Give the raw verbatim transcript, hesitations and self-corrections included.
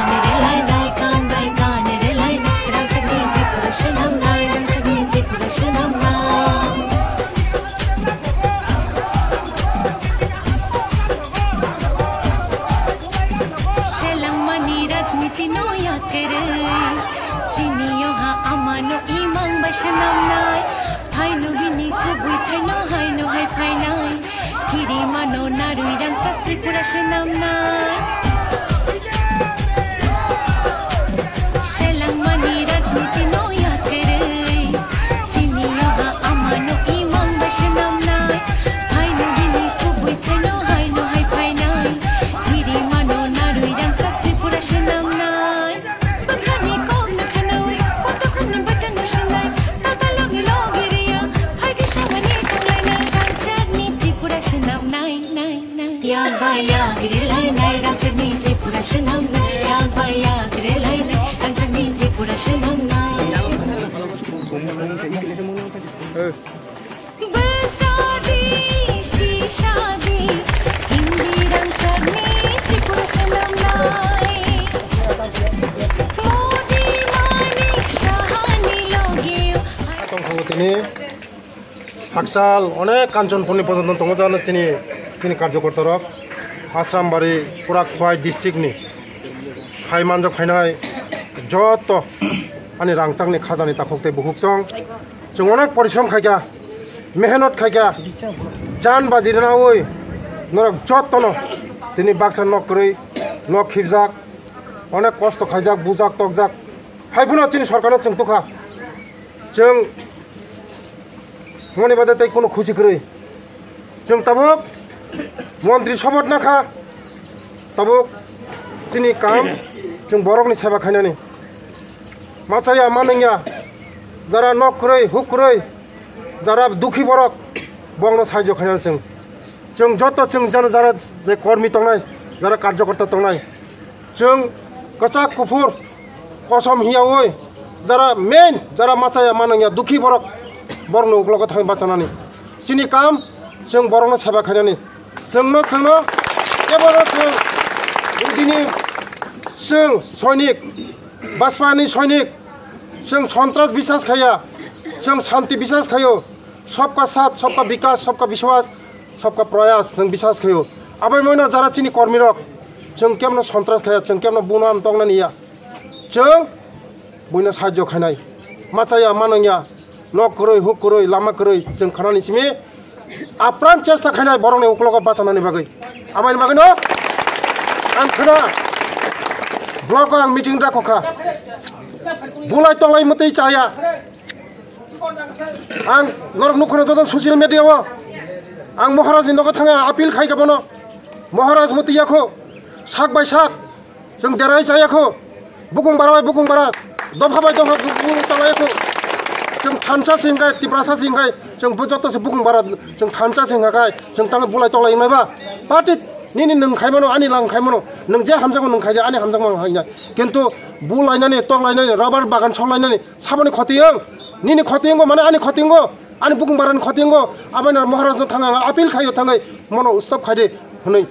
Relainai, kan bai kan relainai, rangchakni Tripura swnamnai, rangchakni Tripura swnamnai. Selangmani rajniti no yakerwi, chini yoha amano imang bai swnamnai. Phaino bini kubui thaino haino hai phainai. Kirimano narwi rangchak Tripura swnamnai. Selangmani rajniti no yakerwi, chini yoha amano imang bai swnamnai. Phaino bini kubui thaino haino hai phainai. Kirimano narwi rangchak Tripura swnamnai. Bwkhani kok no khanwi, koto khumni bwtano sinai, tatalokni logi riya, phaidi sabani tonglainai, rangchakni Tripura swnamnai, nai, nai. Yak bai yak rilainai, rangchakni Tripura swnamnai, yak bai yak rilainai, rangchakni Tripura swnamnai. Bwsadi, sisadi, Hindi rangchakni Tripura swnamnai. Modi Manik Sahani logio. Tongkhago tini Hakchal onek Kanchanpurni pojonto tongo jana chini, chini karjokortarok Asrambari pura Khwai district ni hai manjak phainai joto ani rangchakni khajani takhuk tei bukhuk chong. Chwng onek porishrom khaikha, mehnot khaikha, jan baji rwnaui norok jottono tini baksa nok kwrwi, nok khibjak, onek kosto khaijak, bujak, tokjak. Hai phano chini sorkarno chwng tukha. Chwng moni bade tei kunu khusi kwrwi. Chwng tabuk montri sobot nakha, tabuk chini kam, chwng borokni seba khainani. Machaya manwngya, jara nok kwrwi, huk kwrwi, jara dukhi borok, bongno saijo khainani chwng. Chwng joto chwng jara, jara je kormi tongnai, jara karjokorta tongnai, chwng kwchak kuphur kosom hiyaui jara main, jara machaya manwngya dukhi borok, borokni uklogo thangwi bachanani. Chini kam chwng borokno seba khainani. Chwngno, chwngno kebono chwng bini chwng soinik, Bajpani soinik, chwng sontras bisas khaiya, chwng shanti bisas khaio. Sobka saath, sobka bikas, sobka biswas, sobka prayas chwng bisas khaio. Abai moino jara chini kormirok, chwng kemno sontras khaiya, chwng kemno bunam tongnani ya. Chwng buino sahajyo khainai. Machaya manwngya, nok kwrwi, huk kwrwi, lama kwrwi, chwng khanani simi apran chesta khainai borokni uklogo bachanani bagwi. Abaini bagwino ang khna blogo ang meeting dakho kha. Bulai tolai mwtwi chaya. Ang norok nukho joto social media o. Ang Maharaj ni nogo thangwi appeal khai kha bono. Maharaj mwtwi yakho. Sak bai sak. Chwng derai chayakho. Bukung bara bai bukung bara. Dopha bai dopha bu-, bu-, chalayakho. Chwng thansa se hwnkhe, Tiprasa se hwnkhe, chwng bo joto se bukung bara, chwng thansa se hwnkha khai, chwng tangwi bulai tolai wngnai ba. Party nini nwng khaimano, ani lang khaimano. Nwng je hamjakma nwng khaija, ani hamjakma ang khainai. Kintu bulainani, toklainani, rubber bagan soklainani, saboni khoti wng? Nini khoti wngo, mane ani khoti wngo, ani bukung barani khoti wngo. Abaino Maharaj no thangwi ang appeal khaio thangwi, mono stop khaidi hwnwi.